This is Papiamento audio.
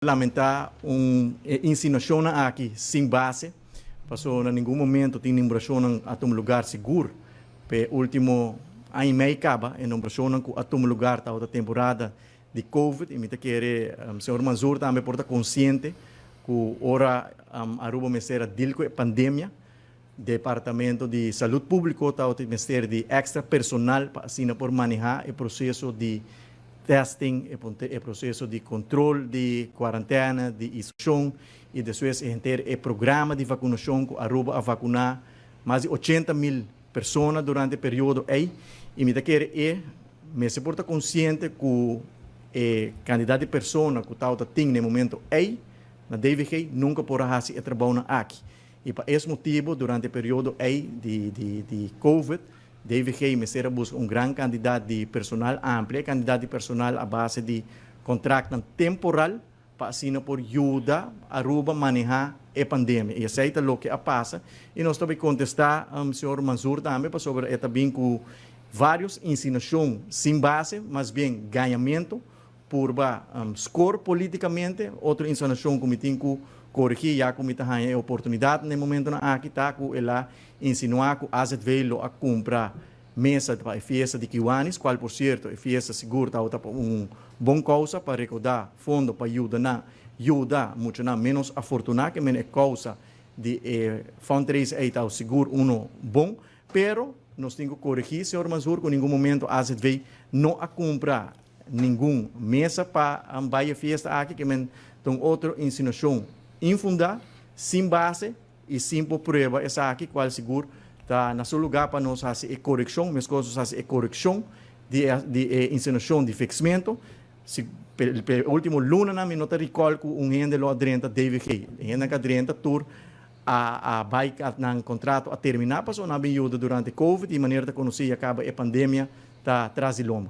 Lamentá un insinuashon aki sin base, paso na ningun momento tin nombrashon a tuma lugá, sigur pa último aña i mei kaba, e nombrashon ku a tuma lugá ta temporada di Covid, i mi ta kere señor Mansur tambe por ta konsiente ku ora Aruba mester a deal ku pandemia, Departamento di Salú Públiko ta mester di extra personal pa asina por manehá e proseso di testing, e proseso di kontrol di kuarentena, di isolashon i despues henter e programa di vakunashon, ku Aruba a vakuná mas di 80 mil persona durante e periodo ei. I mi ta kere e mester por ta konsiente ku e kantidat di persona ku tabatin na e momento ei na DVG nunka por hasi e trabou aki. I pa e motibu, durante e periodo ei di Covid, DVG mester a buska un gran kantidat di personal, amplia kantidat di personal a base di kontrakt temporal, pa asina por yuda Aruba manehá e pandemia. I esei ta loke a pasa. I nos tambe kontestá señor Mansur tambe pasobra e tambe ku vários insinuashon sin base, mas bien gañamentu, pa score polítikamente. Otro insinuashon ku mi tin ku korigí, ya ku mi e oportunidat na e momento aki, ta ku el a insinuá ku AZV lo a kumpra mesa pa e fiesta di Kiwanis, kual por sierto, e fiesta sigur ta un bon kousa pa rekoudá fondo pa yuda muchanan menos afortuná, ke men e kousa di fundraise ei ta sigur uno bon, pero nos tin ku korigí señor Mansur ku ningun momento AZV no a kumpra ningun mesa pa bai fiesta aki, ke men un otro insinuashon infundá, sin base i sin prueba esaki, kual sigur ta na su lugá pa nos hasi e korekshon, meskos hasi e korekshon di insinuashon di fixmento. Si pe último lunanan mi no ta recall ku un hende lo a drenta DVG. Hende ku a drenta tur a bai nan kontrato a terminá, paso nan a bin yuda durante Covid i manera ta konosí kaba e pandemia ta tras di lomba.